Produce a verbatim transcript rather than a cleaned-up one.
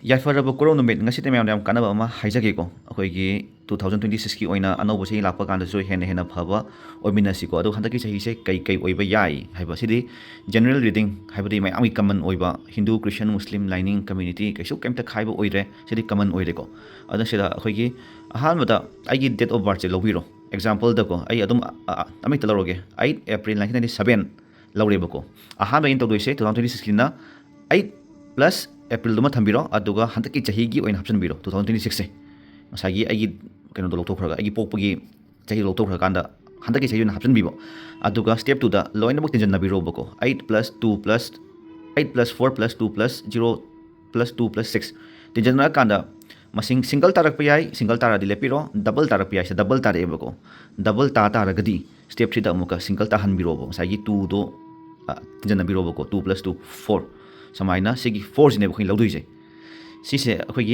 ꯌꯥꯏꯐꯔꯕ ꯀꯣꯔꯧ ꯅꯨꯃꯤꯠ꯫ ꯉꯁꯤꯗꯤ ꯃꯌꯥꯝꯗ ꯌꯥꯝ ꯀꯥꯟꯅꯕ ꯑꯃ ꯍꯥꯏꯖꯒꯦꯀꯣ꯫ ꯑꯩꯈꯣꯏꯒꯤ two thousand twenty sixꯀꯤ ꯑꯣꯏꯅ ꯑꯅꯧꯕ ꯆꯍꯤ ꯂꯥꯛꯄ ꯀꯥꯟꯗꯁꯨ ꯍꯦꯟꯅ ꯍꯦꯟꯅ ꯐꯕ ꯑꯣꯏꯃꯤꯟꯅꯁꯤꯀꯣ꯫ ꯑꯗꯨꯒ ꯍꯟꯗꯛꯀꯤ ꯆꯍꯤꯁꯦ ꯀꯩ ꯀꯩ ꯑꯣꯏꯕ ꯌꯥꯏ ꯍꯥꯏꯕ, ꯁꯤꯗꯤ general reading, ꯍꯥꯏꯕꯗꯤ ꯃꯌꯥꯝꯒꯤ common ꯑꯣꯏꯕ, ꯍꯤꯟꯗꯨ, ꯈ꯭ꯔꯤꯁꯇꯤꯌꯟ, ꯃꯨꯁꯂꯤꯝ, ꯂꯥꯏꯅꯤꯡ, community, ꯀꯩꯁꯨ ꯀꯩꯝꯇ ꯈꯥꯏꯕ ꯑꯣꯏꯗ꯭ꯔꯦ꯫ ꯁꯤꯗꯤ common ꯑꯣꯏꯔꯦꯀꯣ꯫ ꯑꯗꯨꯅ ꯁꯤꯗ ꯑꯩꯈꯣꯏꯒꯤ ꯑꯍꯥꯟꯕꯗ ꯑꯩꯒꯤ date of birthꯁꯦ ꯂꯧꯕꯤꯔꯣ꯫ Exampleꯗꯀꯣ, ꯑꯩ ꯑꯗꯨꯝ, ꯑ, ꯑ, ꯑꯃꯍꯦꯛꯇ ꯂꯧꯔꯒꯦ꯫ Eight April nineteen ninety seven ꯂꯧꯔꯦꯕꯀꯣ꯫ ꯑꯍꯥꯟꯕ ꯑꯩꯅ ꯇꯧꯗꯣꯏꯁꯦ two thousand twenty sixꯀꯤꯅ eight plus Aprilꯗꯨꯃ ꯊꯝꯕꯤꯔꯣ, ꯑꯗꯨꯒ ꯍꯟꯗꯛꯀꯤ ꯆꯍꯤꯒꯤ ꯑꯣꯏꯅ ꯍꯥꯞꯆꯤꯟꯕꯤꯔꯣ, two thousand twenty sixꯁꯦ꯫ ꯉꯁꯥꯏꯒꯤ ꯑꯩꯒꯤ ꯀꯩꯅꯣꯗꯣ ꯂꯧꯊꯣꯛꯈ꯭ꯔꯒ, ꯑꯩꯒꯤ ꯄꯣꯛꯄꯒꯤ ꯆꯍꯤꯗꯣ ꯂꯧꯊꯣꯛꯈ꯭ꯔꯀꯥꯟꯗ ꯍꯟꯗꯛꯀꯤ ꯆꯍꯤ ꯑꯣꯏꯅ ꯍꯥꯞꯆꯤꯟꯕꯤꯕ꯫ ꯑꯗꯨꯒ step twoꯗ ꯂꯣꯏꯅꯃꯛ ꯇꯤꯟꯖꯟꯅꯕꯤꯔꯣꯕꯀꯣ꯫ Eight plus two plus, eight plus four plus two plus zero plus two plus six꯫ ꯇꯤꯟꯖꯟꯅꯔꯀꯥꯟꯗ ꯃꯁꯤꯡ single ꯇꯥꯔꯛꯄ ꯌꯥꯏ, single ꯇꯥꯔꯗꯤ ꯂꯦꯞꯄꯤꯔꯣ, double ꯇꯥꯔꯛꯄ ꯌꯥꯏ, ꯁꯤꯗ double ꯇꯥꯔꯛꯑꯦꯕꯀꯣ꯫ Double ꯇꯥ ꯇꯥꯔꯒꯗꯤ step threeꯗ ꯑꯃꯨꯛꯀ single ꯇꯥꯍꯟꯕꯤꯔꯣꯕ, ꯉꯁꯥꯏꯒꯤ twoꯗꯣ, ꯑ, ꯇꯤꯟꯖꯟꯅꯕꯤꯔꯣꯕꯀꯣ, two plus two, four꯫ ꯁꯨꯃꯥꯏꯅ ꯁꯤꯒꯤ fourꯁꯤꯅꯦꯕ ꯑꯩꯈꯣꯏꯅ ꯂꯧꯗꯣꯏꯁꯦ꯫ ꯁꯤꯁꯦ ꯑꯩꯈꯣꯏꯒꯤ